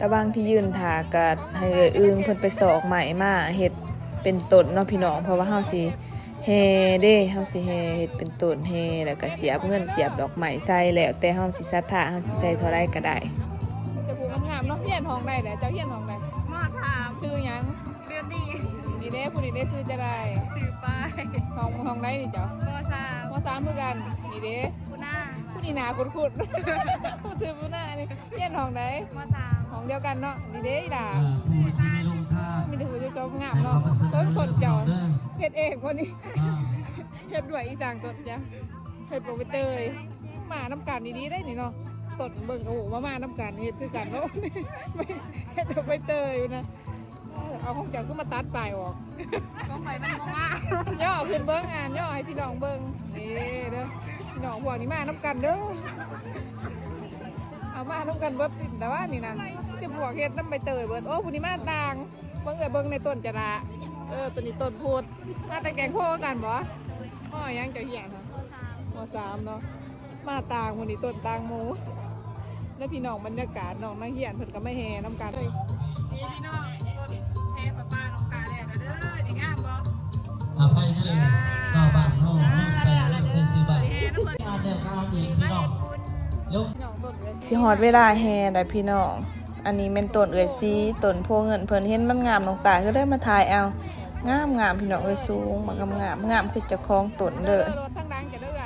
ລະຫວ່າງທີ່ຢືນຖ້າກໍໃຫ້ເອື້ອຍອຶ່ງເພິ່ນໄປຊອກໄມ້ມາເຮັດເປັນຕົ້ນເນາະພີ່ນ້ອງ ເພາະວ່າເຮົາຊິແຫ່ເດ້ ເຮົາຊິແຫ່ເຮັດເປັນຕົ້ນ ແຫ່ແລ້ວກໍສຽບເງິນສຽບດອກໄມ້ໃສ່ ແລ້ວແຕ່ເຮົາຊິສັດທາ ເຮົາຊິໃສ່ເທົ່າໃດກໍໄດ້. ເຈົ້າຜູ້ງາມໆເນາະ ຮຽນຫ້ອງໃດແຫຼະ? ເຈົ້າຮຽນຫ້ອງໃດ? ມໍສາມ. ຊື່ຫຍັງ? ເດືອນນີ້. ນີ້ເດ້ ຜູ້ນີ້ເດ້ ຊື່ຈັ່ງໃດ? ຊື່ປາຍ. ຫ້ອງ ຫ້ອງໃດນີ້ເຈົ້າ? ມໍສາມ. ມໍສາມຄືກັນ. ນີ້ເດ້ ຜູ້ໜ້າ ຜູ້ນີ້ໜ້າຄຸ້ນໆ ຜູ້ຊື່ຜູ້ໜ້ານີ້ ຮຽນຫ້ອງໃດ? ມໍສາມ. ຫ້ອງດຽວກັນເນາະ. ນີ້ເດ້ອີ່ຫຼ້າ ອ່າ ຜູ້ທີ່ມີລົງທານ ມີແຕ່ຜູ້ງາມໆເນາະ ໃຫ້ເຂົ້າມາເຊີນ ເບິ່ງຕົ້ນເຈົ້າ ເຈົ້າເດີ ເຮັດເອງບໍ່ນີ້? ອ່າ ເຮັດດ້ວຍອີ່ສັງຕົ້ນເຈົ້າ? ເຮັດບໍ່ໃບເຕີຍ? ມານຳກັນດີໆໄດ໋ນີ້ເນາະ ຕົ້ນເບິ່ງກໍຮູ້ວ່າມານຳກັນ ເຮັດຄືກັນເນາະ ເຮັດດອກໃບເຕີຍຢູ່ນະ. ເອີ ເອົາຂອງເຈົ້າຄືມາຕັດປາຍອອກ? ຂອງຂ້ອຍມັນບໍ່ງາມ. ຍໍຂຶ້ນເບິ່ງ ອ່າ ຍໍໃຫ້ພີ່ນ້ອງເບິ່ງ ນີ້ເດີ ພີ່ນ້ອງພວກນີ້ມານຳກັນເດີ ເອົາມານຳກັນເບິດຕິ ແຕ່ວ່ານີ້ນະ ຈະພວກເຮັດນຳໃບເຕີຍເບິດ. ໂອ້ ຜູ້ນີ້ມາຕ່າງ ເບິ່ງເອີຍ ເບິ່ງໃນຕົ້ນຈະລະ ເອີ ໂຕນີ້ຕົ້ນພຸດ ມາແຕ່ແກງໂພຄືກັນບໍ່? ມໍຫຍັງເຈົ້າຮຽນ? ມໍສາມ ມໍສາມເນາະ. ມາຕ່າງໝູ່ນີ້ ຕົ້ນຕ່າງໝູ່ ແລະພີ່ນ້ອງ ບັນຍາກາດນ້ອງນັກຮຽນເພິ່ນກໍມາແຫ່ນຳກັນ. ນີ້ພີ່ນ້ອງ ຕົ້ນແຫ່ຜ້າປ່ານ້ອງຕາແລ້ວເດີ ນີ້ງາມບໍ່? ອາໄປເດີ ເຈົ້າບ້ານເຮົາເນາະ ໄປເລີ່ມໃສ່ຊື່ບ້ານ ອ່ານແລ້ວກໍອ່ານອີກພີ່ນ້ອງ. ຊິຮອດເວລາແຫ່ແລ້ວພີ່ນ້ອງ. ອັນນີ້ແມ່ນຕົ້ນເອື້ອຍສີ ຕົ້ນໂພເງິນ ເພິ່ນເຫັນມັນງາມ ນ້ອງຕາກໍເລີຍມາຖ່າຍເອົາ. ງາມໆ ພີ່ນ້ອງເອີຍ ສູງບັກງາມໆ ງາມຄືເຈົ້າຂອງຕົ້ນເລີຍ.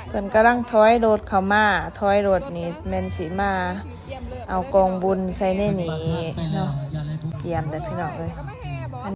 ເພິ່ນກຳລັງຖອຍລົດເຂົ້າມາ ຖອຍລົດນີ້ແມ່ນຊິມາເອົາກອງບຸນໃສ່ໃນນີ້ເນາະ. ກຽມແລ້ວພີ່ນ້ອງເອີຍ.